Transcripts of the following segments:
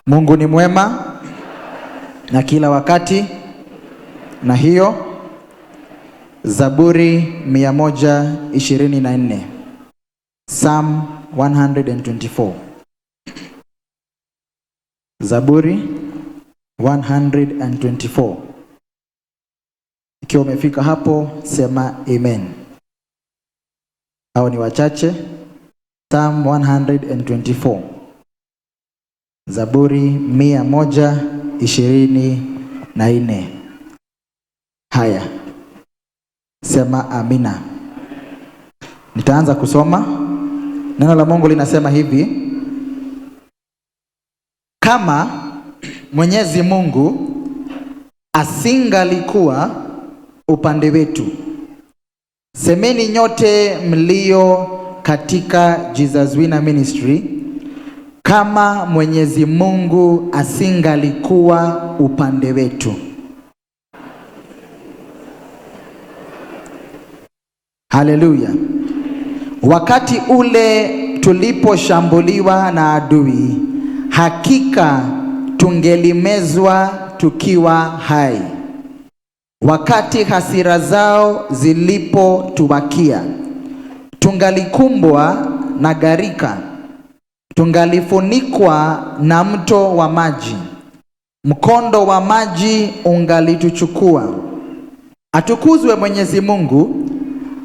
Mungu ni mwema na kila wakati. Na hiyo Zaburi 124. Psalm 124. Zaburi 124. Ikiwa umefika hapo, sema amen. Hao ni wachache. Psalm 124. Zaburi 124. Haya, sema amina. Nitaanza kusoma. Neno la Mungu linasema hivi: kama Mwenyezi Mungu asingalikuwa upande wetu, semeni nyote mlio katika Jesus Winner Ministry, kama Mwenyezi Mungu asingalikuwa upande wetu. Haleluya. Wakati ule tuliposhambuliwa na adui, hakika tungelimezwa tukiwa hai. Wakati hasira zao zilipotuwakia, tungalikumbwa na gharika, tungalifunikwa na mto wa maji, mkondo wa maji ungalituchukua. Atukuzwe Mwenyezi Mungu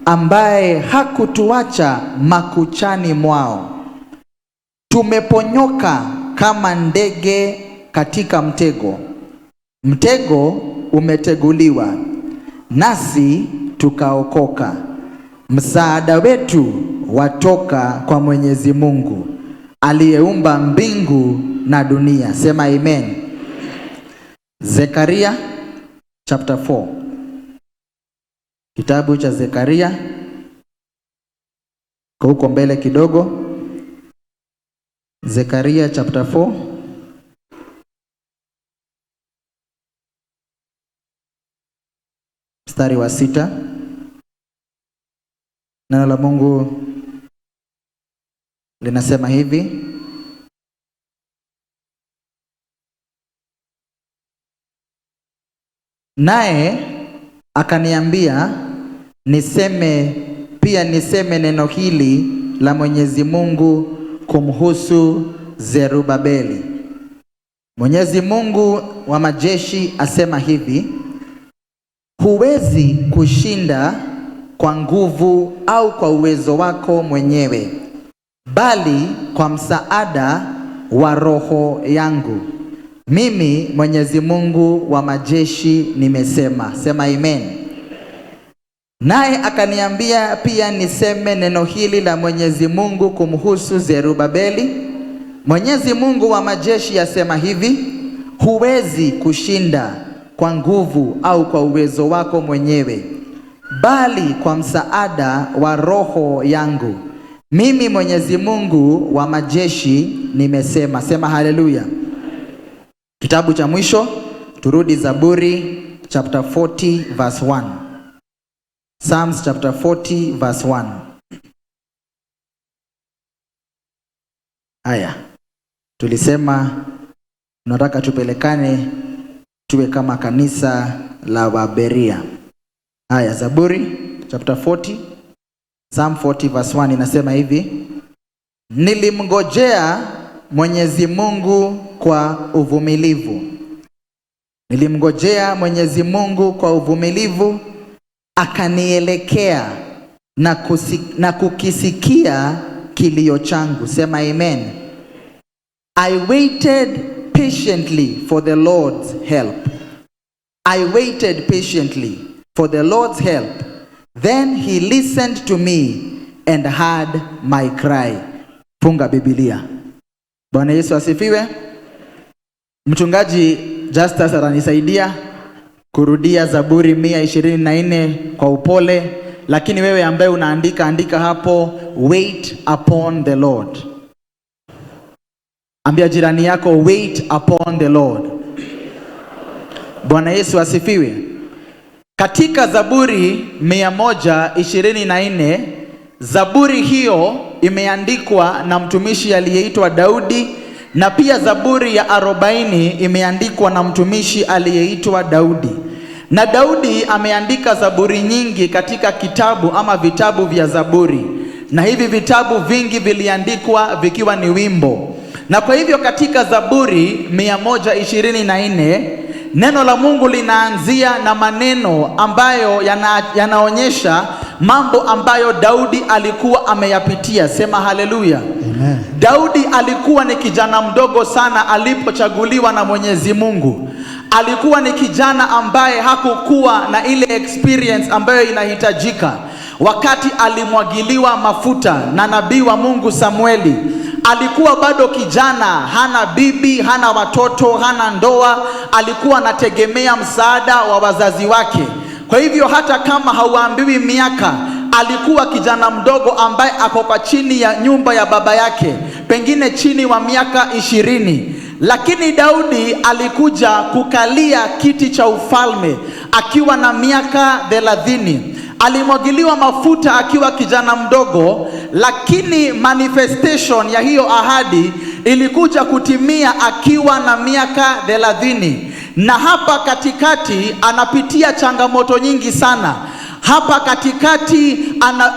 ambaye hakutuacha makuchani mwao. Tumeponyoka kama ndege katika mtego, mtego umeteguliwa, nasi tukaokoka. Msaada wetu watoka kwa Mwenyezi Mungu aliyeumba mbingu na dunia. Sema amen. Zekaria chapter 4. Kitabu cha Zekaria kwa huko mbele kidogo. Zekaria chapter 4. Mstari wa 6. Neno la Mungu linasema hivi: naye akaniambia niseme pia niseme neno hili la Mwenyezi Mungu kumhusu Zerubabeli. Mwenyezi Mungu wa majeshi asema hivi: huwezi kushinda kwa nguvu au kwa uwezo wako mwenyewe, bali kwa msaada wa Roho yangu. Mimi Mwenyezi Mungu wa majeshi nimesema. Sema amen. Naye akaniambia pia niseme neno hili la Mwenyezi Mungu kumhusu Zerubabeli. Mwenyezi Mungu wa majeshi asema hivi: huwezi kushinda kwa nguvu au kwa uwezo wako mwenyewe, bali kwa msaada wa Roho yangu. Mimi Mwenyezi Mungu wa majeshi nimesema. Sema haleluya. Kitabu cha mwisho, turudi Zaburi chapter 40 verse 1. Psalms chapter 40 verse 1. Haya, tulisema tunataka tupelekane tuwe kama kanisa la Waberia. Haya, Zaburi chapter 40, Psalm 40 verse 1 inasema hivi: nilimngojea Mwenyezi Mungu kwa uvumilivu. Nilimngojea Mwenyezi Mungu kwa uvumilivu, akanielekea na kukisikia kilio changu. Sema amen. I waited patiently for the Lord's help. I waited patiently for the Lord's help. Then he listened to me and heard my cry. Funga Biblia. Bwana Yesu asifiwe. Mchungaji Justus atanisaidia kurudia Zaburi 124 kwa upole, lakini wewe ambaye unaandika, andika hapo, wait upon the Lord. Ambia jirani yako, wait upon the Lord. Bwana Yesu asifiwe. Katika Zaburi 124, Zaburi hiyo imeandikwa na mtumishi aliyeitwa Daudi, Na pia Zaburi ya 40 imeandikwa na mtumishi aliyeitwa Daudi. Na Daudi ameandika zaburi nyingi katika kitabu ama vitabu vya Zaburi. Na hivi vitabu vingi viliandikwa vikiwa ni wimbo. Na kwa hivyo katika Zaburi 124 neno la Mungu linaanzia na maneno ambayo yanaonyesha mambo ambayo Daudi alikuwa ameyapitia. Sema haleluya. Amen. Daudi alikuwa ni kijana mdogo sana alipochaguliwa na Mwenyezi Mungu. Alikuwa ni kijana ambaye hakukuwa na ile experience ambayo inahitajika. Wakati alimwagiliwa mafuta na nabii wa Mungu Samueli, alikuwa bado kijana, hana bibi, hana watoto, hana ndoa, alikuwa anategemea msaada wa wazazi wake. Kwa hivyo hata kama hauambiwi miaka, alikuwa kijana mdogo ambaye ako kwa chini ya nyumba ya baba yake, pengine chini wa miaka 20. Lakini Daudi alikuja kukalia kiti cha ufalme akiwa na miaka 30. Alimwagiliwa mafuta akiwa kijana mdogo, lakini manifestation ya hiyo ahadi ilikuja kutimia akiwa na miaka 30. Na hapa katikati anapitia changamoto nyingi sana. Hapa katikati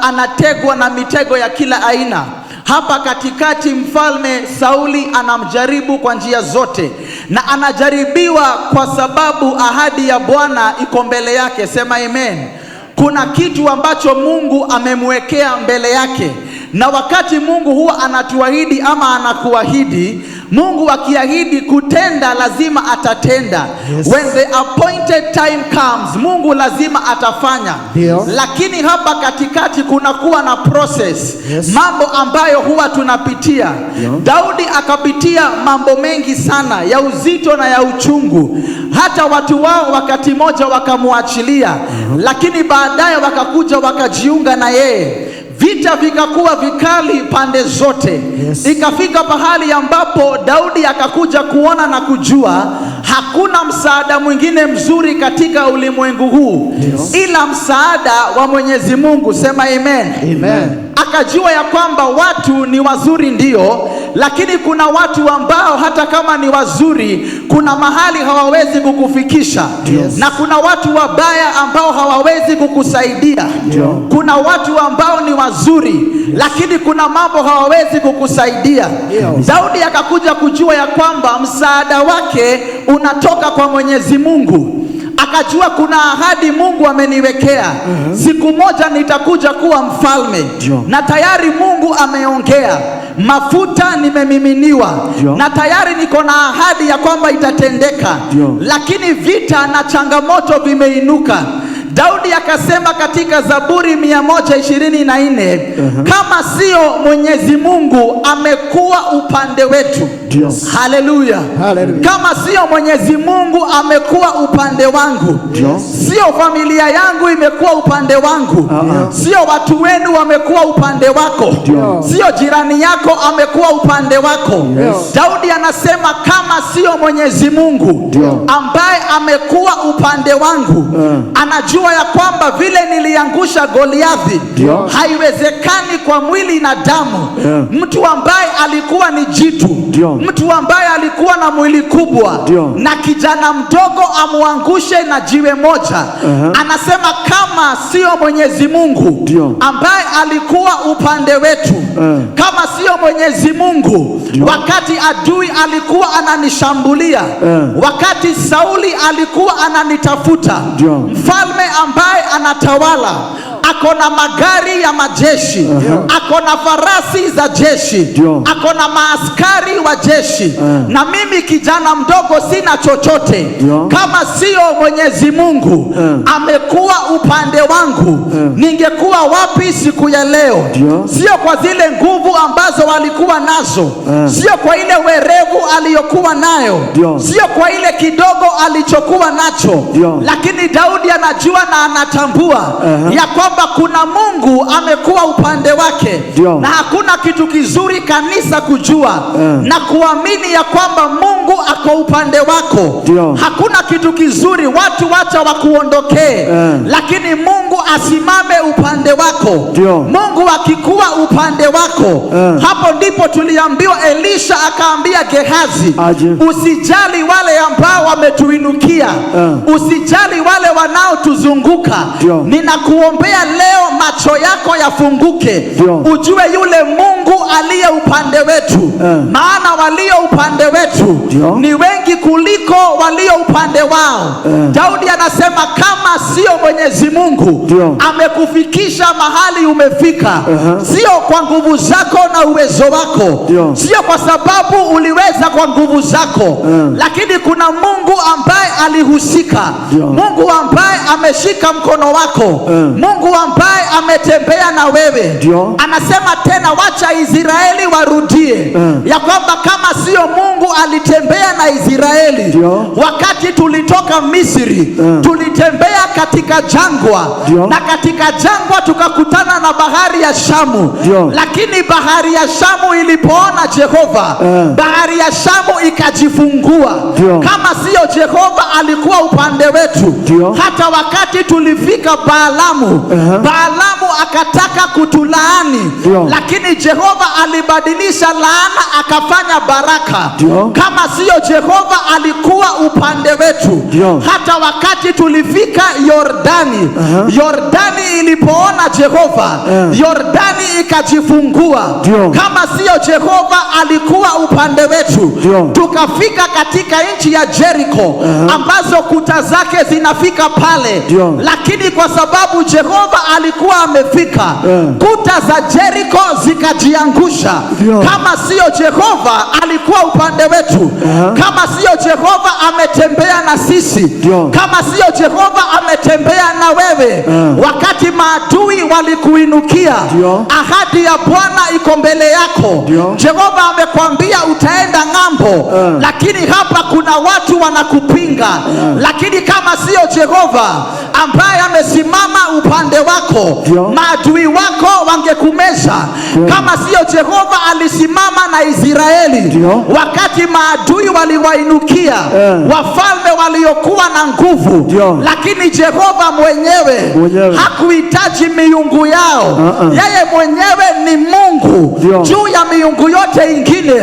anategwa na mitego ya kila aina. Hapa katikati mfalme Sauli anamjaribu kwa njia zote, na anajaribiwa kwa sababu ahadi ya Bwana iko mbele yake. Sema amen. Kuna kitu ambacho Mungu amemwekea mbele yake. Na wakati Mungu huwa anatuahidi ama anakuahidi, Mungu akiahidi kutenda lazima atatenda. Yes. When the appointed time comes, Mungu lazima atafanya. Ndio. Lakini hapa katikati kunakuwa na process. Yes. Mambo ambayo huwa tunapitia. Ndio. Daudi akapitia mambo mengi sana ya uzito na ya uchungu. Hata watu wao wakati moja wakamwachilia, lakini baadaye wakakuja wakajiunga na yeye. Vita vikakuwa vikali pande zote. Yes. Ikafika pahali ambapo Daudi akakuja kuona na kujua hakuna msaada mwingine mzuri katika ulimwengu huu Yes. ila msaada wa Mwenyezi Mungu. Sema amen. Amen. Akajua ya kwamba watu ni wazuri ndio, lakini kuna watu ambao hata kama ni wazuri kuna mahali hawawezi kukufikisha. Yes. Na kuna watu wabaya ambao hawawezi kukusaidia. Ndio. Kuna watu ambao ni wazuri, lakini kuna mambo hawawezi kukusaidia. Ndio. Daudi akakuja kujua ya kwamba msaada wake unatoka kwa Mwenyezi Mungu. Akajua kuna ahadi Mungu ameniwekea. Siku moja nitakuja kuwa mfalme. Ndio. Na tayari Mungu ameongea, mafuta nimemiminiwa, Ndio. na tayari niko na ahadi ya kwamba itatendeka. Ndio. Lakini vita na changamoto vimeinuka. Daudi akasema katika Zaburi 124, kama sio Mwenyezi Mungu amekuwa upande wetu. Ndio. Haleluya. Haleluya. Kama sio Mwenyezi Mungu amekuwa upande wangu. Ndio. Sio familia yangu imekuwa upande wangu. Sio watu wenu wamekuwa upande wako. Ndio. Sio jirani yako amekuwa upande wako. Yes. Daudi anasema kama sio Mwenyezi Mungu Ndio. ambaye amekuwa upande wangu. Anajua ya kwamba vile niliangusha Goliathi, Ndio. haiwezekani kwa mwili na damu. Mtu ambaye alikuwa ni jitu, Ndio. mtu ambaye alikuwa na mwili kubwa, Ndio. na kijana mdogo amwangushe na jiwe moja. Anasema kama sio Mwenyezi Mungu Ndio. ambaye alikuwa upande wetu, kama sio Mwenyezi Mungu wakati adui alikuwa ananishambulia, wakati Sauli alikuwa ananitafuta, Ndio. mfalme ambaye anatawala ako na magari ya majeshi, ako na farasi za jeshi, Ndio. ako na maaskari wa jeshi, na mimi kijana mdogo sina chochote. Ndio. Kama sio Mwenyezi Mungu amekuwa upande wangu, ningekuwa wapi siku ya leo? Ndio. Sio kwa zile nguvu ambazo walikuwa nazo, sio kwa ile werevu aliyokuwa nayo, Ndio. sio kwa ile kidogo alichokuwa nacho, Ndio. lakini Daudi anajua na anatambua ya kwamba kwamba kuna Mungu amekuwa upande wake. Ndio. Na hakuna kitu kizuri kanisa kujua na kuamini ya kwamba Mungu ako upande wako. Ndio. Hakuna kitu kizuri watu wacha wakuondokee, lakini Mungu asimame upande wako. Ndio. Mungu akikuwa upande wako, hapo ndipo tuliambiwa Elisha akaambia Gehazi, Aje. Usijali wale ambao wametuinukia, usijali wale wanaotuzunguka. Ndio. Ninakuombea leo macho yako yafunguke, Ndio. Ujue yule Mungu aliye upande wetu, maana walio upande wetu Ndio. Ni wengi kuliko walio upande wao. Daudi anasema kama sio Mwenyezi Mungu Ndio. Amekufikisha mahali umefika, sio kwa nguvu zako na uwezo wako, Ndio. Sio kwa sababu uliweza kwa nguvu zako, lakini kuna Mungu ambaye alihusika, Ndio. Mungu ambaye ameshika mkono wako, Mungu ambaye ametembea na wewe. Ndio. Anasema tena, wacha Israeli warudie, ya kwamba kama sio Mungu alitembea na Israeli Ndio. Wakati tulitoka Misri, tulitembea katika jangwa, Ndio. Na katika jangwa tukakutana na bahari ya Shamu, Ndio. Lakini bahari ya Shamu ilipoona Jehova, bahari ya Shamu ikajifungua. Ndio. Kama sio Jehova alikuwa upande wetu, Ndio. Hata wakati tulifika Baalamu, Baalamu akataka kutulaani, Ndio. Lakini Jehova alibadilisha laana akafanya baraka. Ndio. Kama sio Jehova alikuwa upande wetu, Ndio. Hata wakati tulifika Yordani, Yordani ilipoona Jehova, Yordani ikajifungua. Ndio. Kama sio Jehova alikuwa upande wetu, Ndio. Tukafika katika nchi ya Jericho, ambazo kuta zake zinafika pale, Ndio. Lakini kwa sababu Jehova alikuwa amefika, kuta za Jericho zikajiangusha. Ndio. Kama sio Jehova alikuwa upande wetu, kama sio Jehova ametembea na sisi, Ndio. Kama sio Jehova ametembea na wewe, wakati maadui walikuinukia, Ndio. Ahadi ya Bwana iko mbele yako. Ndio. Jehova amekwambia utaenda ng'ambo, lakini hapa kuna watu wanakupinga. Lakini kama sio Jehova ambaye amesimama upande wako, Ndio. Maadui wako wangekumeza. Ndio. Kama sio Jehova alisimama na Israeli Ndio. Wakati maadui waliwainukia, wafalme waliokuwa na nguvu, Ndio. Lakini Jehova mwenyewe Mwenyewe. Hakuhitaji miungu yao. Yeye mwenyewe ni Mungu Ndio. Juu ya miungu yote ingine.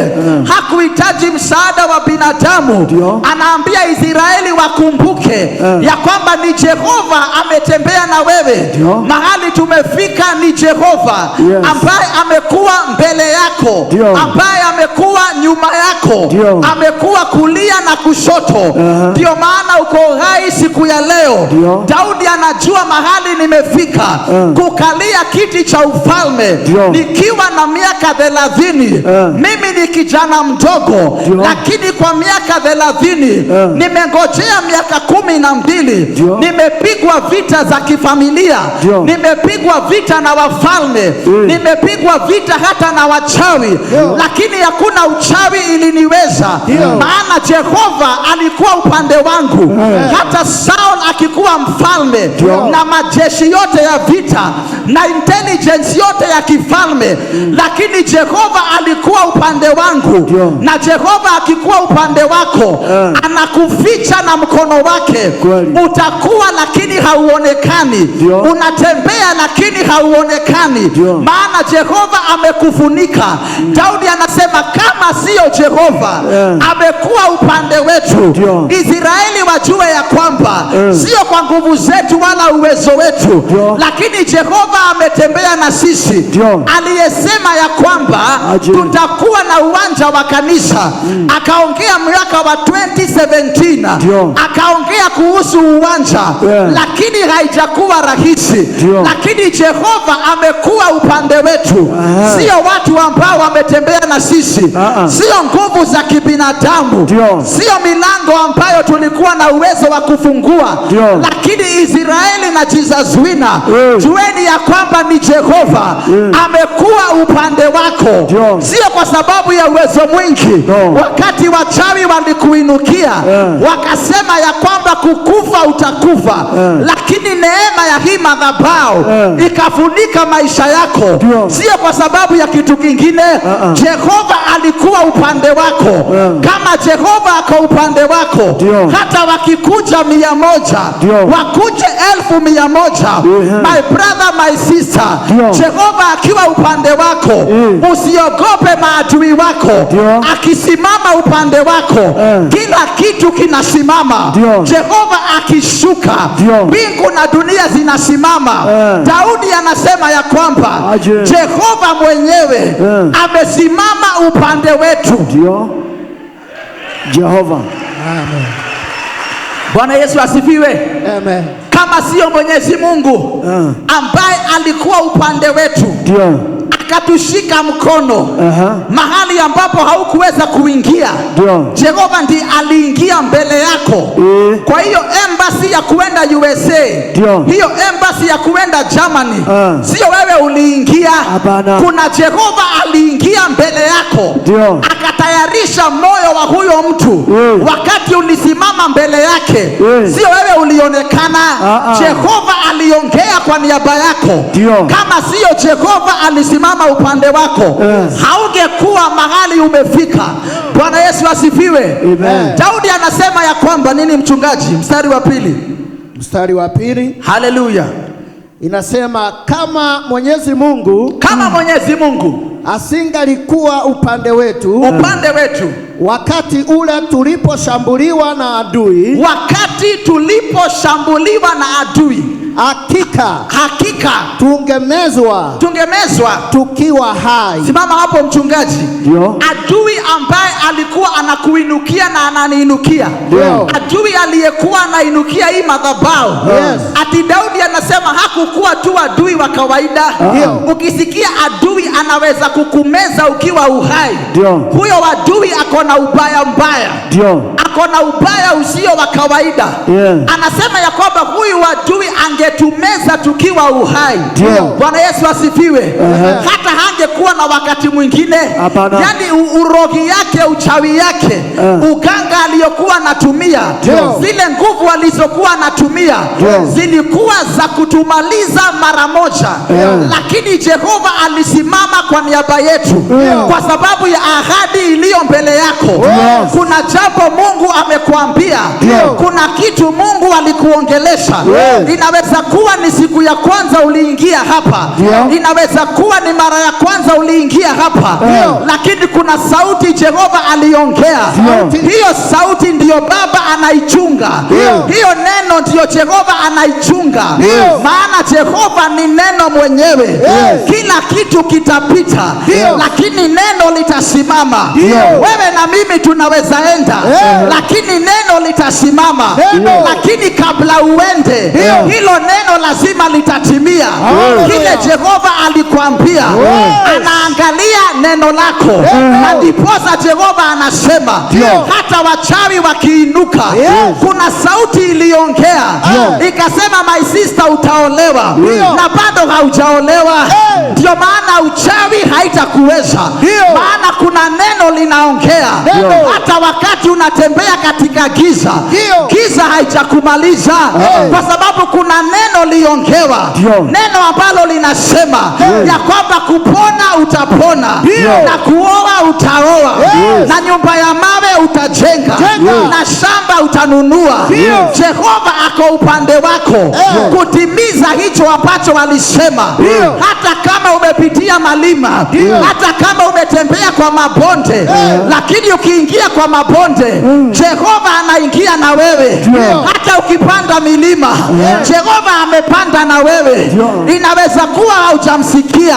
Hakuhitaji msaada wa binadamu. Ndio. Anaambia Israeli wakumbuke ya kwamba ni Jehova ametembea na wewe. Ndio. Mahali tumefika ni Jehova ambaye amekuwa mbele yako, Ndio. Ambaye amekuwa nyuma yako, Ndio. Amekuwa kulia na kushoto. Ndio maana uko hai siku ya leo. Ndio. Daudi anajua mahali nimefika, kukalia kiti cha ufalme Ndio. Nikiwa na miaka 30. Mimi ni kijana mdogo, Ndio. Lakini kwa miaka 30 nimengojea miaka 12. Ndio. Nimepigwa vita za kifamilia, Ndio. Nimepigwa vita na wafalme, nimepigwa vita hata na wachawi, lakini hakuna uchawi iliniweza, maana Jehova alikuwa upande wangu. Hata Saul akikuwa mfalme Ndio. Na majeshi yote ya vita na intelligence yote ya kifalme, lakini Jehova alikuwa upande wangu. Ndio. Na Jehova akikuwa upande wako, anakuficha na mkono wake. Kweli. Utakuwa lakini hauonekani, Ndio. Unatembea lakini hauonekani, Ndio. Maana Jehova amekufunika. Daudi anasema kama sio Jehova amekuwa upande wetu, Ndio. Israeli wajue ya kwamba sio kwa nguvu zetu wala uwezo wetu, Ndio. Lakini Jehova ametembea na sisi. Ndio. Aliyesema ya kwamba Aje. Tutakuwa na uwanja wa kanisa, akaongea mwaka wa 2017, Ndio. Akaongea kuhusu uwanja, Yeah. lakini haijakuwa rahisi, Ndio. Lakini Jehova amekuwa alikuwa upande wetu, sio watu ambao wametembea na sisi, sio nguvu za kibinadamu, sio milango ambayo tulikuwa na uwezo wa kufungua, lakini Israeli na Jesus Winner, jueni ya kwamba ni Jehova amekuwa upande wako, sio kwa sababu ya uwezo mwingi. No. Wakati wachawi walikuinukia wakasema ya kwamba kukufa utakufa, lakini neema ya hii madhabahu ikafunika maisha yako, sio kwa sababu ya kitu kingine. Jehova alikuwa upande wako. Kama Jehova ako upande wako, hata wakikuja 100, wakuje 100,000, my brother, my sister, Jehova akiwa upande wako, usiogope maadui wako. Akisimama upande wako, kila kitu kinasimama. Jehova akishuka, mbingu na dunia zinasimama. Daudi anasema ya kwamba Aje. Jehova mwenyewe amesimama upande wetu. Ndio. Jehova. Bwana Yesu asifiwe. Amen. Kama sio Mwenyezi Mungu ambaye alikuwa upande wetu, akatushika mkono mahali ambapo haukuweza kuingia, Jehova ndiye aliingia mbele yako. Kwa hiyo embassy ya kuenda USA, hiyo embassy ya kuenda Germany, sio wewe uliingia. Hapana. Kuna Jehova aliingia mbele yako, akatayarisha moyo wa huyo mtu. Wakati ulisimama mbele yake, sio wewe ulionekana. Jehova aliongea kwa niaba yako. Kama sio Jehova alisimama upande wako, haungekuwa mahali umefika. Bwana Yesu asifiwe. Amen. Daudi anasema ya kwamba nini, mchungaji? Mstari wa pili. Mstari wa pili Haleluya. inasema, kama Mwenyezi Mungu Kama Mwenyezi Mungu asingalikuwa upande wetu upande wetu wakati ule tuliposhambuliwa na adui, wakati tuliposhambuliwa na adui, hakika hakika tungemezwa tungemezwa tukiwa hai. Simama hapo, mchungaji. Ndio. Adui ambaye alikuwa anakuinukia na ananiinukia, adui aliyekuwa anainukia hii madhabahu, ati Daudi anasema hakukuwa tu adui wa kawaida. Ukisikia adui anaweza kukumeza ukiwa uhai, huyo adui ako na ubaya mbaya, ako na ubaya usio wa kawaida. Anasema ya kwamba huyu adui angetumeza tukiwa uhai. Bwana Yesu asifiwe. Hata hangekuwa na wakati mwingine, Hapana. yaani urogi yake, uchawi yake, uganga aliyokuwa anatumia, zile nguvu alizokuwa anatumia zilikuwa za kutumaliza mara moja, lakini Jehova alisimama kwa niaba yetu kwa sababu ya ahadi iliyo mbele yako. Kuna jambo Mungu amekuambia, kuna kitu Mungu alikuongelesha. Inaweza kuwa ni siku ya kwanza uliingia hapa, inaweza kuwa ni mara ya kwanza uliingia hapa, lakini kuna sauti Jehova aliongea. Hiyo sauti ndiyo Baba anaichunga, hiyo neno ndiyo Jehova anaichunga, maana Jehova ni neno mwenyewe. Kila kitu kitapita, lakini neno litasimama. Wewe na mimi tunaweza enda, lakini neno litasimama. Lakini kabla uende, hilo neno lazima litatimia. Kile Jehova alikwambia, anaangalia neno lako, na ndiposa Jehova anasema hata wachawi wakiinuka, kuna sauti iliongea ikasema, my sister, utaolewa, na bado haujaolewa. Ndio maana uchawi haitakuweza, maana kuna neno linaongea. Hata wakati unatembea katika giza, giza haijakumaliza, kwa sababu kuna neno liongewa, neno ambalo linasema ya kwamba kupona utapona, na kuoa utaoa, na nyumba ya mawe utajenga, na shamba utanunua. Jehova ako upande wako kutimiza hicho ambacho alisema. Hata kama umepitia malima, hata kama umetembea kwa mabonde, lakini ukiingia kwa mabonde, Jehova anaingia na wewe. Hata ukipanda milima, Jehova amepanda na wewe. Inaweza kuwa haujamsikia,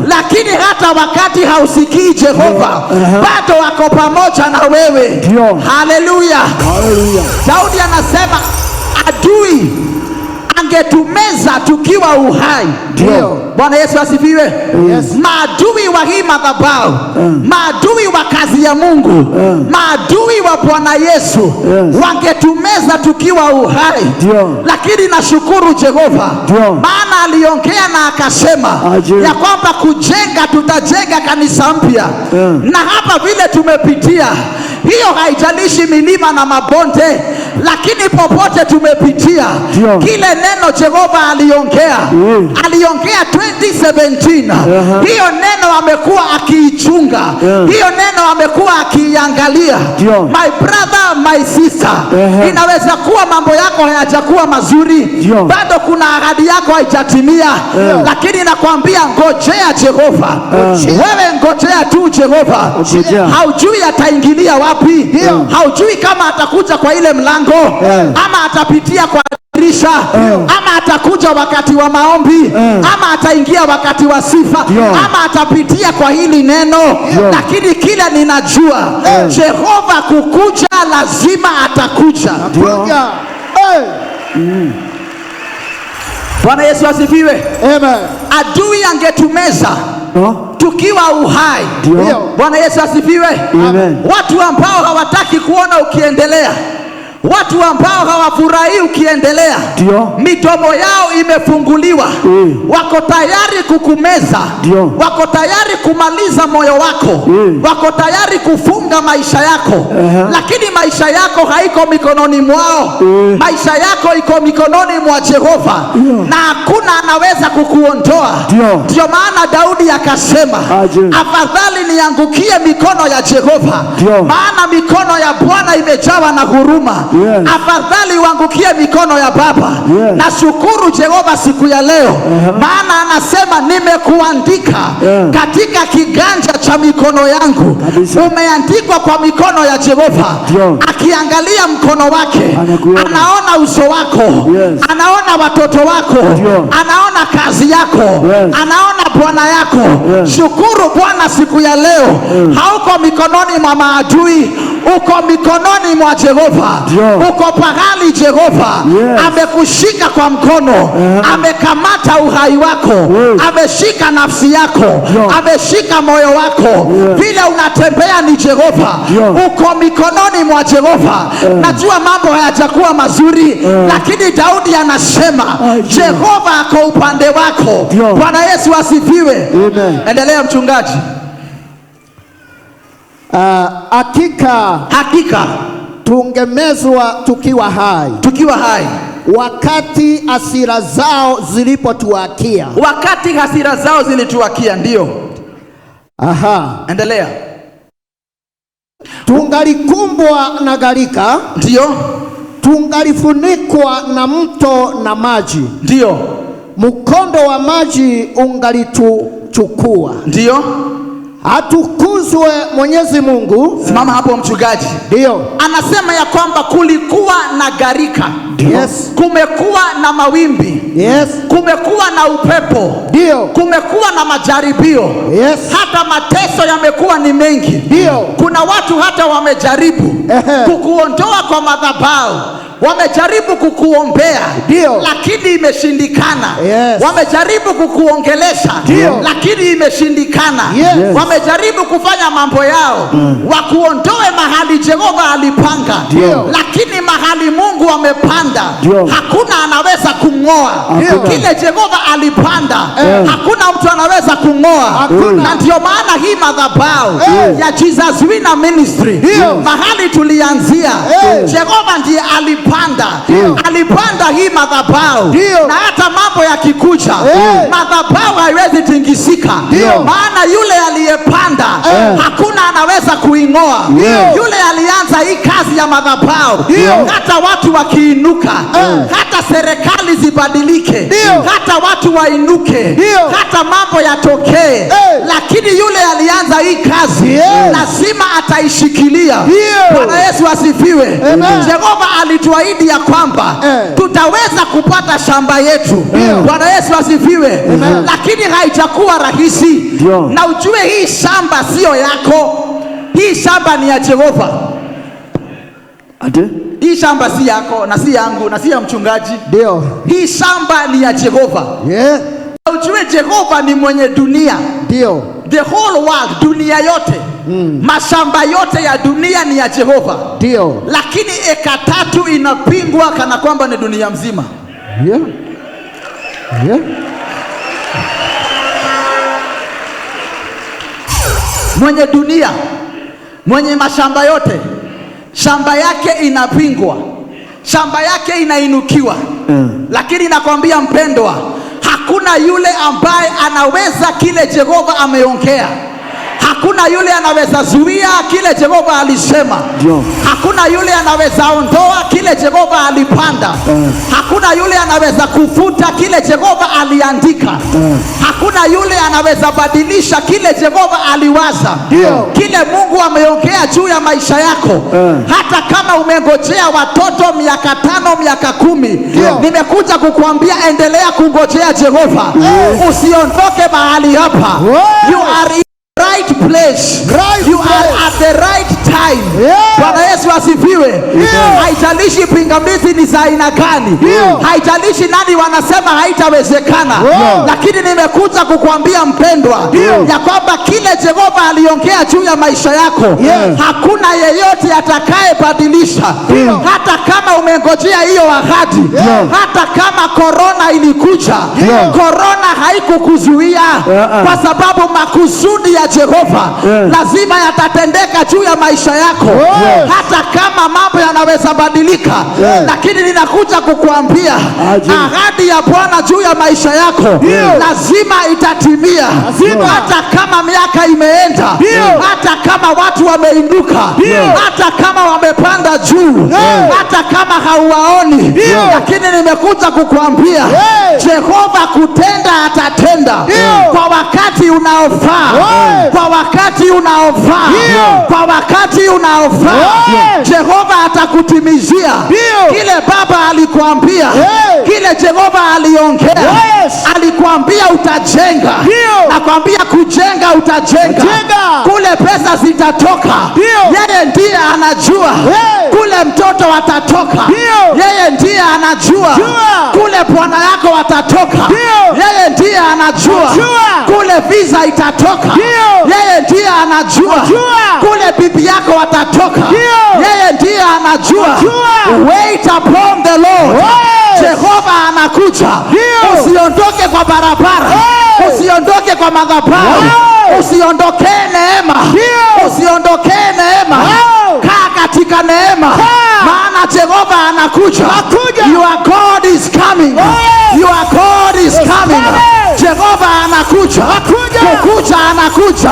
lakini hata wakati hausikii Jehova, bado ako pamoja na wewe. Haleluya! Haleluya. Daudi anasema adui Angetumeza tukiwa uhai. Ndio. Bwana Yesu asifiwe. Yes. Maadui wa hii madhabahu, maadui wa kazi ya Mungu, maadui wa Bwana Yesu wangetumeza tukiwa uhai. Ndio. Lakini nashukuru Jehova, Ndio. maana aliongea na akasema Aje. ya kwamba kujenga, tutajenga kanisa mpya na hapa vile tumepitia, hiyo haijalishi milima na mabonde, lakini popote tumepitia, Ndio. kile neno Jehova aliongea, aliongea 2017. Hiyo neno amekuwa akiichunga, hiyo neno amekuwa akiiangalia. Ndio. My brother, my sister, inaweza kuwa mambo yako hayajakuwa mazuri, Ndio. bado kuna ahadi yako haijatimia, lakini nakwambia ngojea Jehova. Wewe ngojea tu Jehova. Ngojea. Haujui ataingilia wapi, haujui kama atakuja kwa ile mlango ama atapitia kwa dirisha ama atakuja wakati wa maombi ama ataingia wakati wa sifa Ndio. ama atapitia kwa hili neno, lakini kile ninajua, Jehova kukuja lazima atakuja. Kuja. Hey. Bwana Yesu asifiwe. Amen. Adui angetumeza No? tukiwa uhai. Ndio. Bwana Yesu asifiwe. Amen. Watu ambao hawataki kuona ukiendelea, watu ambao hawafurahii ukiendelea, Ndio. midomo yao imefunguliwa, wako tayari kukumeza, Ndio. wako tayari kumaliza moyo wako, wako tayari kufunga maisha yako, lakini maisha yako haiko mikononi mwao, maisha yako iko mikononi mwa Jehova, na hakuna anaweza kukuondoa. Ndio. Ndio maana Daudi akasema, Aje. Afadhali niangukie mikono ya Jehova, Ndio. maana mikono ya Bwana imejawa na huruma. Yes. Afadhali uangukie mikono ya Baba. Yes. Nashukuru Jehova siku ya leo, maana anasema nimekuandika katika kiganja cha mikono yangu. Kabisa. Umeandikwa kwa mikono ya Jehova. Ndio. Akiangalia mkono wake Anakuona. Anaona uso wako, anaona watoto wako, Ndio. anaona kazi yako, anaona bwana yako. Shukuru Bwana siku ya leo, hauko mikononi mwa maadui, uko mikononi mwa Jehova. Ndio. Uko pahali Jehova amekushika kwa mkono, amekamata uhai wako, ameshika nafsi yako, Ndio. Ameshika moyo wako. Vile unatembea ni Jehova, Ndio. Uko mikononi mwa Jehova. Najua mambo hayajakuwa mazuri, lakini Daudi anasema Aje. Jehova ako upande wako. Ndio. Bwana Yesu asifiwe. Amen. Endelea, mchungaji. Hakika Hakika tungemezwa tukiwa hai, tukiwa hai, wakati hasira zao zilipotuakia. Wakati hasira zao zilituakia, ndio. Aha. Endelea. Tungalikumbwa na gharika, Ndio, tungalifunikwa na mto na maji, ndio, mkondo wa maji ungalituchukua. Ndio. Atukuzwe Mwenyezi Mungu. Simama hapo, mchungaji. Ndio. Anasema ya kwamba kulikuwa na gharika, kumekuwa na mawimbi, kumekuwa na upepo, kumekuwa na majaribio, hata mateso yamekuwa ni mengi. Kuna watu hata wamejaribu kukuondoa kwa madhabahu, wamejaribu kukuombea, lakini imeshindikana. Wamejaribu kukuongelesha, lakini imeshindikana. Wamejaribu kufanya mambo yao wakuondoe mahali Jehova alipanga, lakini mahali Mungu amepanda hakuna anaweza kung'oa. Hakuna. Kile Jehova alipanda hakuna mtu anaweza kung'oa. Hakuna. Na ndio maana hii madhabahu ya Jesus Winner Ministry, mahali tulianzia, Jehova ndiye alipanda, alipanda hii madhabahu, na hata mambo yakikuja, madhabahu haiwezi tingisika, maana yule aliyepanda hakuna anaweza kuing'oa. Yule alianza hii kazi ya madhabahu, hata watu wakiinuka, hata serikali zibadilike, hata watu wainuke, hata mambo yatokee, lakini yule alianza hii kazi lazima ataishikilia. Bwana Yesu asifiwe. Amen. Jehova alituahidi ya kwamba tutaweza kupata shamba yetu. Bwana Yesu asifiwe. Lakini haijakuwa rahisi. Ndio. Na ujue hii shamba sio yako, hii shamba ni ya Jehova. Ate? Hii shamba si yako na si yangu na si ya mchungaji. Ndio. Hii shamba ni ya Jehova. Ujue Jehova ni mwenye dunia. Ndio. The whole world, dunia yote. Mashamba yote ya dunia ni ya Jehova. Ndio. Lakini eka 3 inapingwa kana kwamba ni dunia mzima. Yeah. Yeah. Mwenye dunia, mwenye mashamba yote, shamba yake inapingwa, shamba yake inainukiwa. Lakini nakwambia mpendwa, hakuna yule ambaye anaweza kile Jehova ameongea. Hakuna yule anaweza zuia kile Jehova alisema. Hakuna yule anaweza ondoa kile Jehova alipanda. Hakuna yule anaweza kufuta kile Jehova aliandika. Hakuna yule anaweza badilisha kile Jehova aliwaza. Kile Mungu ameongea juu ya maisha yako. Hata kama umengojea watoto miaka 5, miaka 10, nimekuja kukuambia endelea kungojea Jehova. Usiondoke mahali hapa. You are in the right place. Right You are place. at the right time. Yeah. Bwana Yesu asifiwe. Haijalishi pingamizi ni za aina gani. Haijalishi nani wanasema haitawezekana. Lakini nimekuja kukuambia mpendwa, ya kwamba kile Jehova aliongea juu ya maisha yako, hakuna yeyote atakayebadilisha. Hata kama umengojea hiyo ahadi, hata kama korona ilikuja, korona haikukuzuia, kwa sababu makusudi ya Jehova lazima yatatendeka juu ya maisha yako. Hata kama mambo yanaweza badilika, lakini ninakuja kukuambia ahadi ya Bwana juu ya maisha yako lazima itatimia. Hata kama miaka imeenda, hata kama watu wameinuka, hata kama wamepanda juu, hata kama hauwaoni, lakini nimekuja kukuambia Jehova kutenda atatenda kwa wakati unaofaa. Kwa wakati unaofaa. Kwa wakati unaofaa. Jehova atakutimizia kile Baba alikuambia, kile Jehova aliongea. Alikuambia utajenga. Nakwambia kujenga utajenga. Kule pesa zitatoka. Yeye ndiye anajua. Kule mtoto atatoka. Yeye ndiye anajua. Kule bwana yako atatoka. Yeye ndiye anajua. Kule visa itatoka. Yeye ndiye anajua. Kule bibi yako atatoka. Yeye ndiye anajua. Wait upon the Lord. Jehova anakuja. Usiondoke kwa barabara. Usiondoke kwa madhabahu. Usiondokee neema. Usiondokee neema. Kaa katika neema. Maana Jehova anakuja. Your God is coming. Your God is coming. Jehova anakuja. Kukuja anakuja.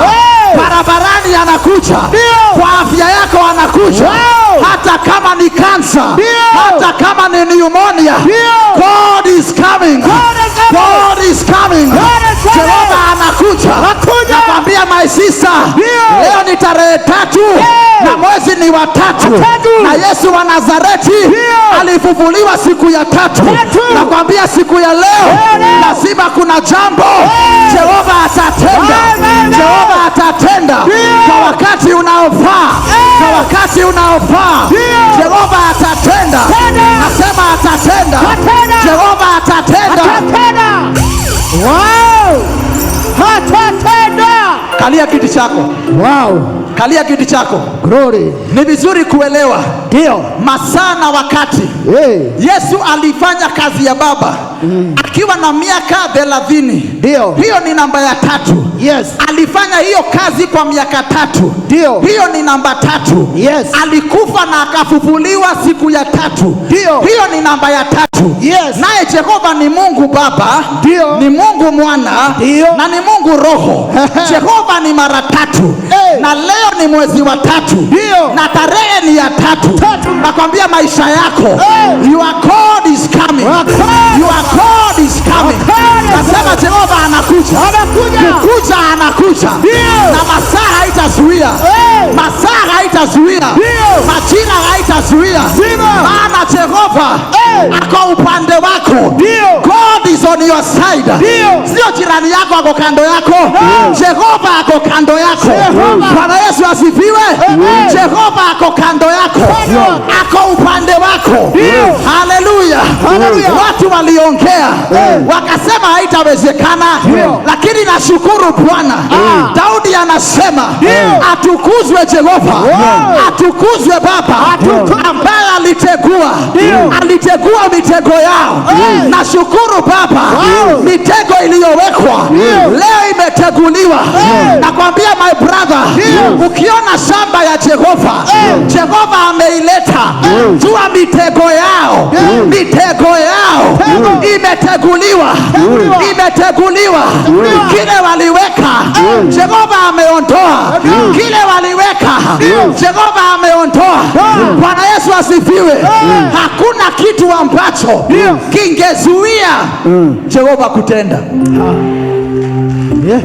Barabarani anakuja. Kwa afya yako anakuja. Hata kama ni kansa, hata kama ni pneumonia, God is coming. God is coming. Jehova anakuja. Nakwambia my sister, leo ni tarehe 3 na mwezi ni wa 3, na Yesu wa Nazareti alifufuliwa siku ya 3. Nakwambia siku ya leo lazima kuna jambo Jehova atatenda. Jehova atatenda kwa wakati unaofaa. Kwa wakati unaofaa Jehova atatenda. Nasema atatenda. Jehova atatenda. Wow! Atatenda. Kalia kiti chako. Wow. Kalia kiti chako. Glory. Ni vizuri kuelewa Ndio. masaa na wakati. Hey. Yesu alifanya kazi ya Baba akiwa na miaka 30. Ndio. Hiyo ni namba ya 3. Yes. Alifanya hiyo kazi kwa miaka 3. Ndio. Hiyo ni namba 3. Yes. Alikufa na akafufuliwa siku ya 3. Ndio. Hiyo ni namba ya 3. Yes. Naye Jehova ni Mungu Baba. Ndio. Ni Mungu Mwana. Ndio. Na ni Mungu Roho. Jehova ni mara 3. Hey. Na leo ni mwezi wa 3. Ndio. Na tarehe ni ya 3. Nakwambia maisha yako. Hey. Your God is coming. Your God is coming. Nasema Jehova anakuja. Kukuja anakuja. Na masaa haitazuia. Masaa haitazuia. Majira haitazuia. Maana Jehova ako upande wako. God is on your side. Ndio. Sio jirani yako ako kando yako. Jehova ako kando yako. Jehova. Bwana Yesu asifiwe. Amen. Jehova ako kando yako, Ndio. Ako upande wako. Ndio. Haleluya. Haleluya. Watu waliongea wakasema haitawezekana, Ndio. Lakini nashukuru Bwana. Daudi anasema, Ndio. Atukuzwe Jehova, atukuzwe Baba ambaye alitegua, Ndio. Alitegua mitego yao. Nashukuru Baba, mitego iliyowekwa Ndio. leo imeteguliwa. Nakwambia, my brother, Ndio. ukiona shamba ya Jehova, Jehova ameileta, jua mitego yao, Ndio. Mitego yao Tego. Imeteguliwa, Teguliwa. Imeteguliwa. Kile waliweka, Jehova ameondoa. Kile waliweka, Jehova ameondoa. Bwana Yesu asifiwe. Hakuna kitu ambacho Ndio. Kingezuia Jehova kutenda. Yeah.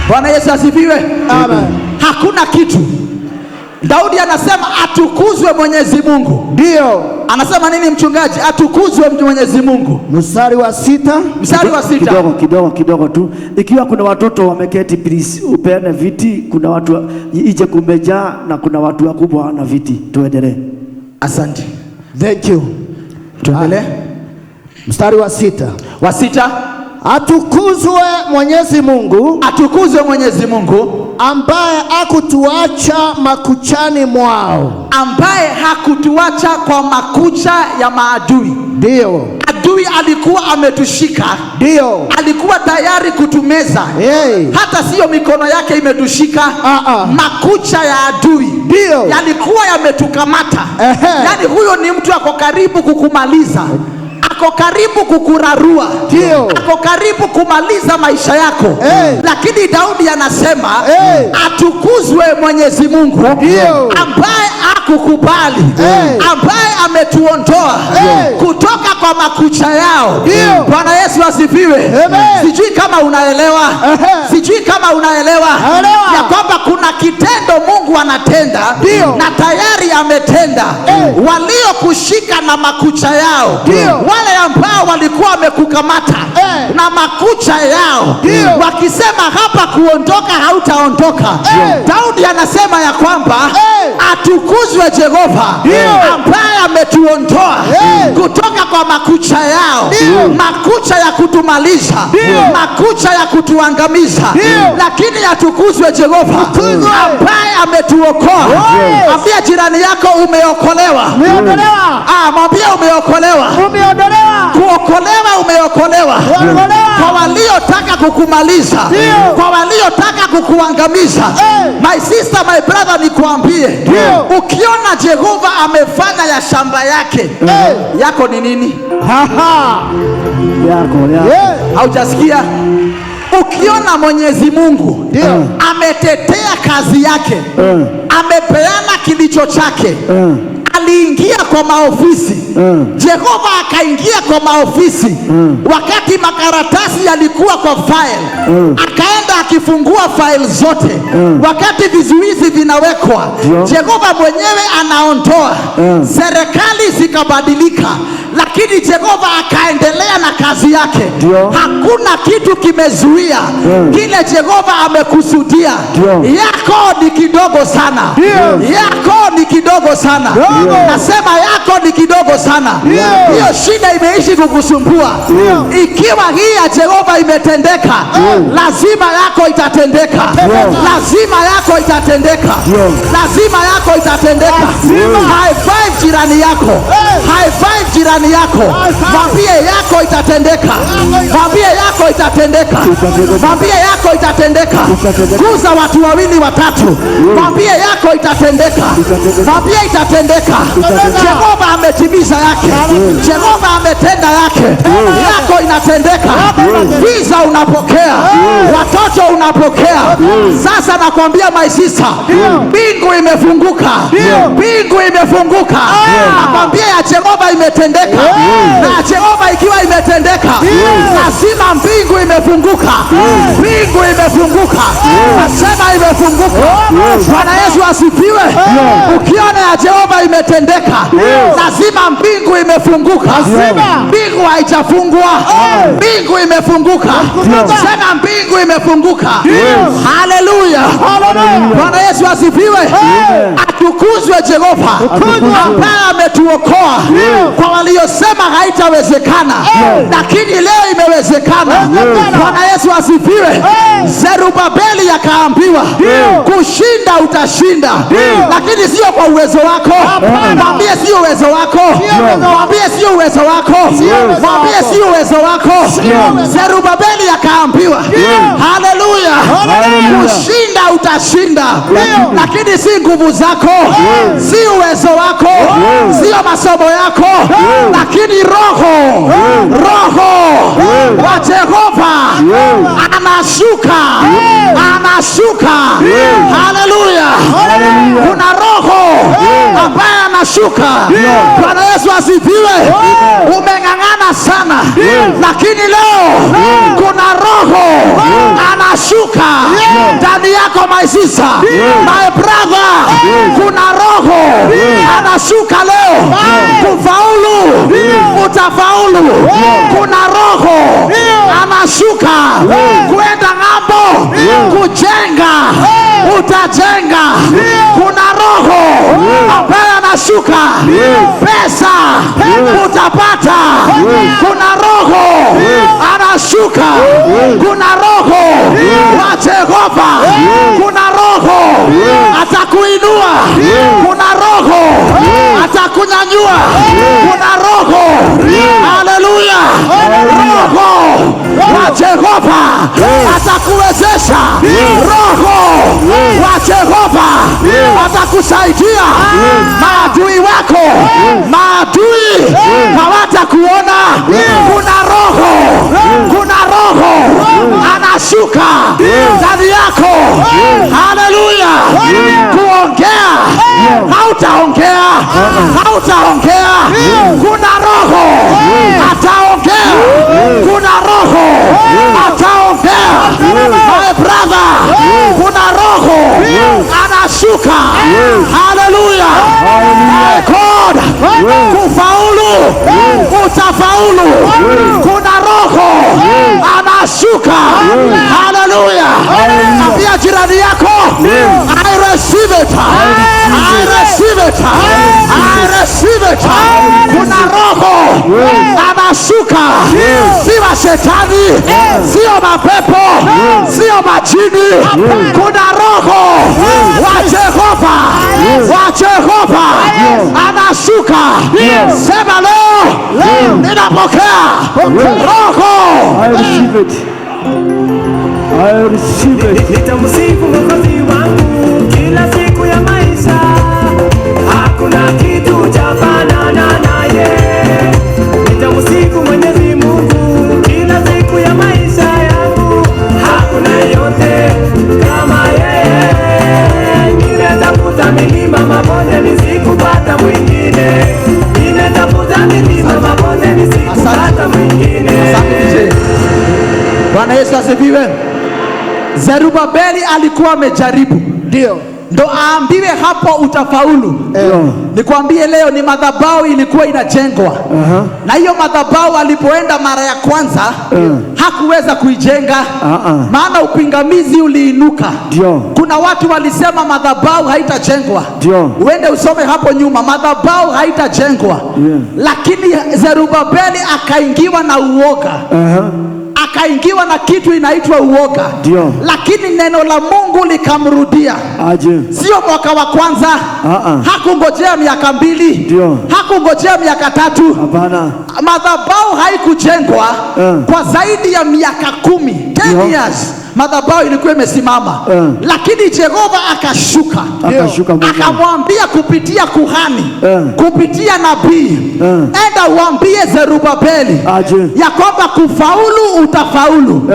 Bwana Yesu asifiwe. Amen. Hakuna kitu. Daudi anasema, atukuzwe Mwenyezi Mungu. Ndio. Anasema nini, mchungaji? Atukuzwe Mwenyezi Mungu. Mstari wa 6. Mstari wa 6. Kidogo kidogo kidogo tu. Ikiwa kuna watoto wameketi, please upeane viti. Kuna watu ije kumejaa na kuna watu wakubwa wana viti. Tuendelee. Asante. Thank you. Tuendelee. Mstari wa 6. Wa 6. Atukuzwe Mwenyezi Mungu Atukuzwe Mwenyezi Mungu ambaye hakutuacha makuchani mwao. Ambaye hakutuacha kwa makucha ya maadui. Ndio. Adui alikuwa ametushika, Ndio. Alikuwa tayari kutumeza. Hey. Hata siyo mikono yake imetushika, Ah, ah. makucha ya adui Ndio. Yalikuwa yametukamata. Ehe. Yaani huyo ni mtu ako karibu kukumaliza, ako karibu kukurarua, Ndio. Ako karibu kumaliza maisha yako. Hey. Lakini Daudi anasema, Hey. Atukuzwe Mwenyezi Mungu Ndio. Ambaye hakukubali, Hey. Ambaye ametuondoa Hey. Kutoka kwa makucha yao. Ndio. Bwana Yesu asifiwe. Amen. Sijui kama unaelewa, Ehe. sijui kama unaelewa Elewa. ya kwamba kuna kitendo Mungu anatenda Ndio. Na tayari ametenda. Hey. Waliokushika na makucha yao, Ndio. Wale ambao walikuwa wamekukamata Hey. Na makucha yao, Ndio. Wakisema hapa kuondoka hautaondoka. Hey. Daudi anasema ya kwamba, Hey. Atukuzwe Jehova Ndio. Ambaye ametuondoa Hey. Kutoka kwa makucha yao, Ndio. Makucha ya kutumaliza, Ndio. Makucha ya kutuangamiza, Ndio. Lakini atukuzwe Jehova Atukuzwe. Ambaye ametuokoa. Yes. Ambia jirani yako, umeokolewa. Umeokolewa. Ah, mwambie umeokolewa. Umeokolewa. Kuokolewa, umeokolewa. Umeokolewa. Kwa waliotaka kukumaliza, Ndio. kwa waliotaka kukuangamiza. Hey. My sister, my brother, nikuambie, Ndio. Ukiona Jehova amefanya ya shamba yake, Hey. Yako ni nini? Haha. Yako, yako. Yeah. Haujasikia? Ukiona Mwenyezi Mungu Ndio. Ametetea kazi yake, amepeana kilicho chake, aliingia kwa maofisi, Jehova akaingia kwa maofisi wakati makaratasi yalikuwa kwa file, akaenda akifungua file zote wakati vizuizi vinawekwa, Ndio. Jehova mwenyewe anaondoa, serikali zikabadilika, lakini Jehova akaendelea na kazi yake. Ndio. Hakuna kitu kimezuia kile Jehova amekusudia. Ndio. Yako ni kidogo sana. Ndio. Yako ni kidogo sana. Ndio. Nasema yako ni kidogo sana. Ndio. Hiyo shida imeishi kukusumbua. Ndio. Ikiwa hii ya Jehova imetendeka, lazima yako itatendeka. Lazima yako itatendeka. Ndio. Lazima yako itatendeka. Lazima. High five jirani yako. Hey. High five jirani yako. High five. Mwambie yako itatendeka. Mwambie yako itatendeka. Itatendeka. Mwambie yako itatendeka. Itatendeka. Guza watu wawili watatu. Mwambie yako itatendeka. Itatendeka. Mwambie itatendeka. Itatendeka. Jehova ametimiza yake. Jehova ametenda yake. Yako inatendeka. Visa unapokea. Watoto unapokea. Sasa nakwambia, my sister, mbingu imefunguka, mbingu imefunguka. Nakwambia ya Jehova imetendeka, na ya Jehova ikiwa imetendeka, lazima mbingu imefunguka, mbingu imefunguka. Nasema imefunguka. Bwana Yesu asifiwe. Ukiona ya Jehova imetendeka, lazima mbingu imefunguka. Mbingu haijafungwa, mbingu imefunguka. Sema mbingu imefunguka. Haleluya! Bwana Yesu asifiwe. Atukuzwe Jehova ambaye ametuokoa kwa waliosema haitawezekana, lakini leo imewezekana. Bwana Yesu asifiwe. Zerubabeli akaambiwa, kushinda utashinda, lakini sio kwa uwezo wako. Mwambie sio uwezo wako, mwambie sio uwezo wako, mwambie sio uwezo wako. Zerubabeli akaambiwa, haleluya, kushinda utashinda, lakini si nguvu zako, si uwezo wako, sio masomo yako, lakini Roho wa Jehova anashuka, anashuka. Haleluya! Kuna Roho ambaye anashuka. Bwana Yesu asifiwe. Umeng'ang'ana sana, lakini leo kuna Roho anashuka ndani yako, my sister, my brother. Kuna Roho anashuka leo. Kufaulu utafaulu. Kuna Roho anashuka kwenda ng'ambo, kujenga utajenga. Kuna Roho ambaye anashuka, pesa utapata. Kuna Roho anashuka, kuna Roho wa Jehova, kuna Roho atakuinua, kuna Roho atakunyanyua, kuna Roho, haleluya, Roho wa Jehova atakuwezesha, Roho wa Jehova atakusaidia. Maadui wako, maadui hawatakuona. Kuna Roho, kuna Roho anashuka ndani yako. Haleluya! Kuongea hautaongea, hautaongea. Kuna Roho ataongea, kuna Roho ataongea. My brother, kuna Roho anashuka. Haleluya! My God, kufaulu utafaulu. Kuna Roho anashuka. Haleluya! Ambia jirani yako, I receive it. I receive it. I receive it. Kuna Roho anashuka, si wa shetani, sio mapepo, sio majini. Kuna Roho wa Jehova, wa Jehova anashuka. Sema leo ninapokea Roho. I receive it. I receive it. Nitamsifu Mwokozi wangu kila siku ya maisha, hakuna kitu cha fanana naye. Nitamsifu Mwenyezi Mungu kila siku ya maisha yangu, hakuna yeyote kama yeye. Nimetafuta milima, mabonde, nisikupata mwingine. Nimetafuta milima, mabonde, nisikupata mwingine. Asante, DJ. Bwana Yesu asifiwe. Zerubabeli alikuwa amejaribu, ndo aambiwe hapo utafaulu. Nikwambie leo ni madhabahu ilikuwa inajengwa, na hiyo madhabahu alipoenda mara ya kwanza hakuweza kuijenga, maana upingamizi uliinuka. Kuna watu walisema madhabahu haitajengwa. Uende usome hapo nyuma, madhabahu haitajengwa. Lakini Zerubabeli akaingiwa na uoga, akaingiwa na kitu inaitwa uoga, lakini neno la Mungu likamrudia. Aje. Sio mwaka wa kwanza, hakungojea miaka 2, hakungojea miaka 3. Hapana. Madhabahu haikujengwa kwa zaidi ya miaka 10, 10 years. Madhabahu ilikuwa imesimama, lakini Jehova akashuka, Akashuka mwenyewe. Akamwambia kupitia kuhani, kupitia nabii, enda uambie Zerubabeli Aje. Ya kwamba kufaulu utafaulu.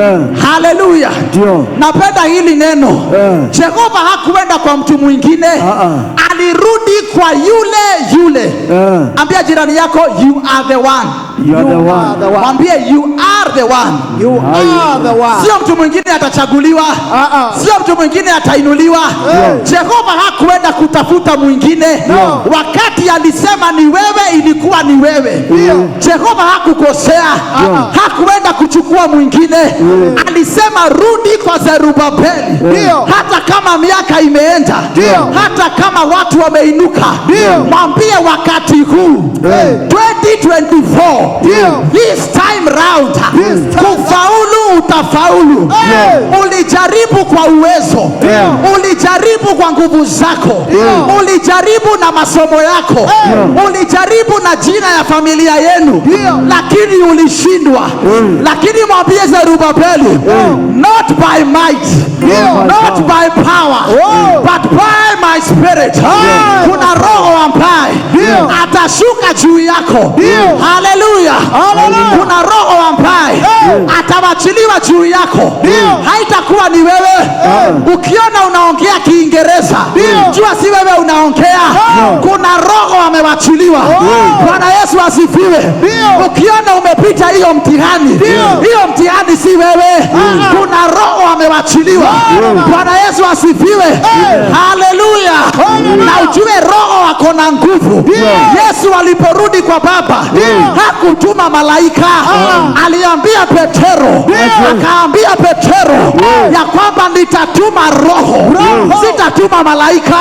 Haleluya! Ndio. Napenda hili neno. Jehova hakuenda kwa mtu mwingine, Ah, alirudi kwa yule yule. Ambia jirani yako, "You are the one." You are the one. The one. Mwambie, "You are the one." You are the one. Sio mtu mwingine atachaguliwa, Ah, ah. sio mtu mwingine atainuliwa. Jehova hakuenda kutafuta mwingine. No. Wakati alisema ni wewe, ilikuwa ni wewe. Jehova hakukosea, hakuenda kuchukua mwingine. Alisema rudi kwa Zerubabeli, hata kama miaka imeenda, hata kama watu wameinuka, mwambie wakati huu 2024, this time round, This time. Kufaulu utafaulu. Ulijaribu kwa uwezo, ulijaribu kwa nguvu zako, ulijaribu na masomo yako, ulijaribu na jina ya familia yenu, lakini ulishindwa. Lakini mwambie Zerubabeli, not by might, not by power, but by my spirit. Kuna roho ambaye atashuka juu yako. Haleluya! Kuna roho ambaye atawachiliwa juu yako, haitakuwa ni wewe. Ukiona unaongea Kiingereza, jua si wewe unaongea, kuna roho amewachiliwa. Bwana Yesu asifiwe. Ukiona umepita hiyo mtihani, hiyo mtihani si wewe, kuna roho amewachiliwa. Bwana Yesu asifiwe. Haleluya! Na ujue roho ako na nguvu. Yesu aliporudi kwa Baba hakutuma malaika, aliambia Petero, akaambia Petero ya kwamba nitatuma roho, sitatuma malaika,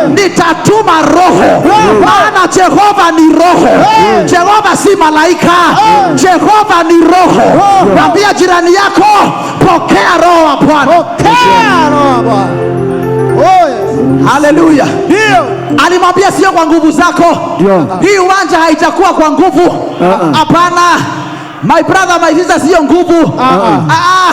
nitatuma roho, maana Jehova ni roho. Jehova si malaika, Jehova ni roho. Mwambia jirani yako, pokea roho wa Bwana. Pokea roho wa Bwana. Oh, yes. Haleluya! Ndio. Alimwambia sio kwa nguvu zako. Ndio. Hii uwanja haitakuwa kwa nguvu. Hapana, my brother, my sister, sio nguvu. Ah, ah.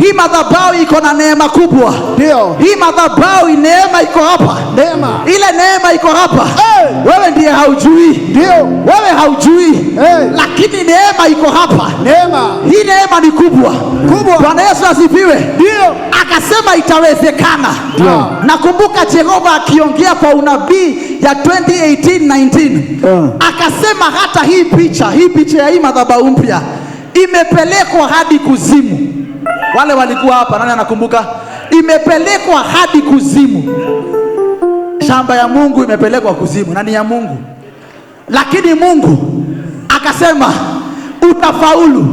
Hii madhabahu iko na neema kubwa. Ndio. Hii madhabahu, neema iko hapa. Neema. Ile neema iko hapa. Hey. Wewe ndiye haujui. Ndio. Wewe haujui. Hey. Lakini neema iko hapa. Neema. Hii neema ni kubwa. Kubwa. Bwana Yesu asifiwe. Ndio. Akasema itawezekana. Ndio. Nakumbuka Jehova akiongea kwa unabii ya 2018-19, akasema hata hii picha ya hii madhabahu mpya imepelekwa hadi kuzimu. Wale walikuwa hapa, nani anakumbuka? Imepelekwa hadi kuzimu. Shamba ya Mungu imepelekwa kuzimu na ni ya Mungu, lakini Mungu akasema utafaulu,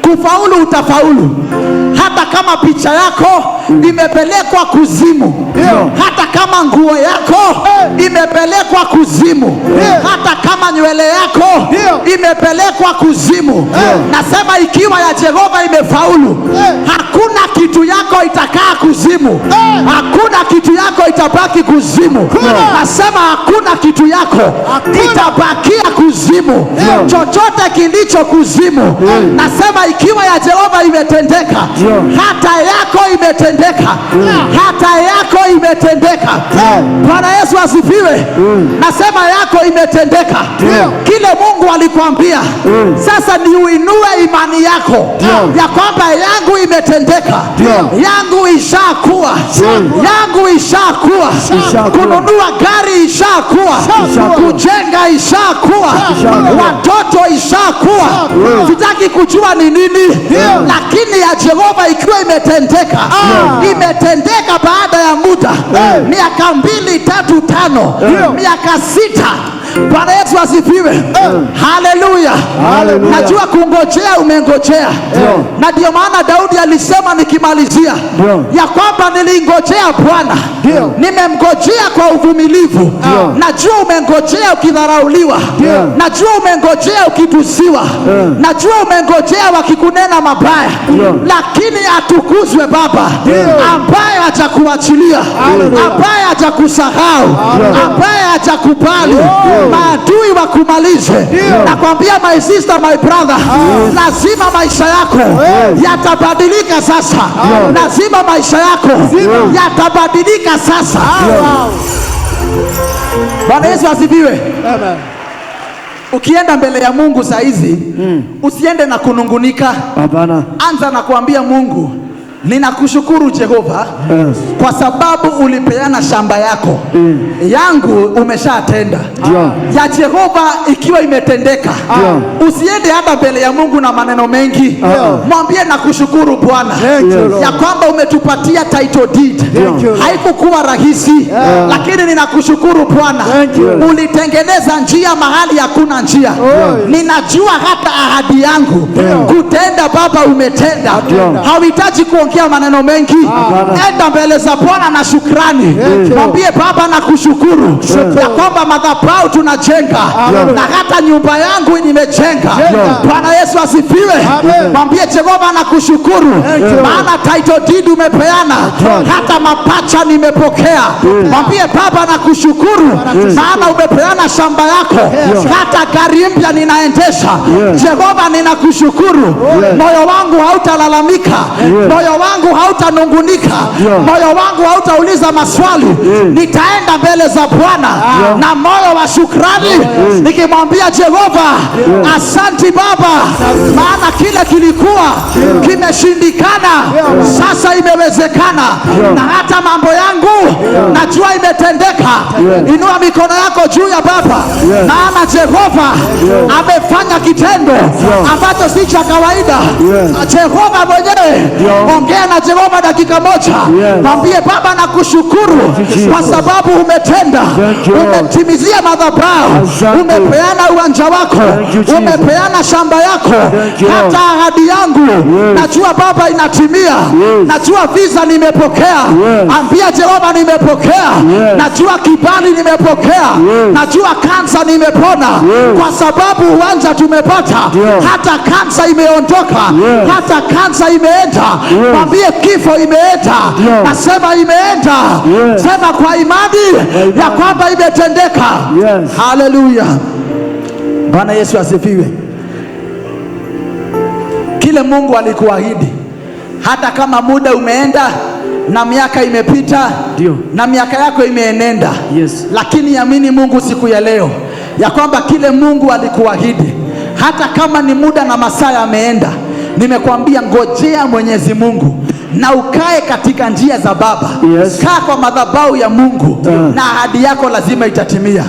kufaulu utafaulu, hata kama picha yako imepelekwa kuzimu, hata kama nguo yako imepelekwa kuzimu, hata kama nywele yako imepelekwa kuzimu. Nasema ikiwa ya Jehova imefaulu, hakuna kitu yako itakaa kuzimu, hakuna kitu yako itabaki kuzimu. Nasema hakuna kitu yako itabakia kuzimu, chochote kilicho kuzimu. Nasema ikiwa ya Jehova imetendeka, hata yako imetendeka, hata yako imetendeka. Bwana Yesu asifiwe. Nasema yako imetendeka. Kile Mungu alikwambia, sasa ni uinue imani yako ya kwamba yangu imetendeka, yangu ishakuwa, yangu ishakuwa, Ishakuwa. Kununua gari ishakuwa, Ishakuwa. Kujenga ishakuwa, Ishakuwa. Watoto ishakuwa. Sitaki kujua ni nini, lakini ya Jehova ikiwa imetendeka, imetendeka baada ya muda miaka 2, 3, 5, miaka 6. Bwana Yesu asifiwe. Haleluya. Haleluya. Najua kungojea umengojea, na ndio maana Daudi alisema, nikimalizia, ya kwamba nilingojea Bwana, nimemngojea kwa uvumilivu. Najua umengojea ukidharauliwa, najua umengojea ukitusiwa, najua umengojea wakikunena mabaya, lakini atukuzwe Baba ambaye hajakuachilia, ambaye hajakusahau, ambaye hajakubali maadui wakumalize. Nakwambia my sister, my brother, lazima maisha yako yatabadilika sasa. Lazima maisha yako yatabadilika sasa. Bwana Yesu asifiwe. Amen. Ukienda mbele ya Mungu saa hizi, usiende na kunungunika. Hapana. Anza na kuambia Mungu, ninakushukuru Jehova kwa sababu ulipeana shamba yako, yangu umeshatenda, ya Jehova ikiwa imetendeka. Usiende hata mbele ya Mungu na maneno mengi, mwambie nakushukuru Bwana Thank you, Lord. ya kwamba umetupatia title deed. Thank you, Lord. Haikukuwa rahisi, lakini ninakushukuru Bwana, Thank you. ulitengeneza njia mahali hakuna njia. Ninajua hata ahadi yangu kutenda, Baba umetenda. Hauhitaji kuongea maneno mengi. Enda mbele za Bwana na shukrani, Thank you. mwambie Baba nakushukuru ya kwamba madhabahu tunajenga na hata nyumba yangu nimejenga. Bwana Yesu asifiwe. Amen. Mwambie Jehova nakushukuru, you. maana title deed umepeana, hata mapacha nimepokea. Mwambie Baba nakushukuru, maana umepeana shamba yako, hata gari mpya ninaendesha. Jehova ninakushukuru, moyo wangu hautalalamika, moyo wangu hautanungunika, moyo wangu hautauliza maswali. Nitaenda mbele za Bwana na moyo wa shukrani, nikimwambia Jehova asanti Baba, maana kile kilikuwa kimeshindikana sasa imewezekana, na hata mambo yangu najua imetendeka. Inua mikono yako juu ya Baba, maana Jehova amefanya kitendo ambacho si cha kawaida. Jehova mwenyewe, ongea na Jehova dakika moja, mwambie Baba nakushukuru kwa sababu umetenda, Thank you, Lord. umetimizia madhabahu, Asante. umepeana uwanja wako, Thank you, Jesus. umepeana shamba yako, Thank you, Lord. hata ahadi yangu najua Baba inatimia, najua visa nimepokea. Ambia Jehova nimepokea, najua kibali nimepokea, najua kansa nimepona, kwa sababu uwanja tumepata, hata kansa imeondoka, hata kansa imeenda. Mwambie kifo imeenda, nasema imeenda. Sema kwa imani ya kwamba imetendeka. Haleluya! Bwana Yesu asifiwe. Kile Mungu alikuahidi, hata kama muda umeenda na miaka imepita na miaka yako imeenenda, lakini amini Mungu siku ya leo ya kwamba kile Mungu alikuahidi, hata kama ni muda na masaa yameenda, nimekwambia ngojea Mwenyezi Mungu na ukae katika njia za Baba. Kaa kwa madhabahu ya Mungu na ahadi yako lazima itatimia.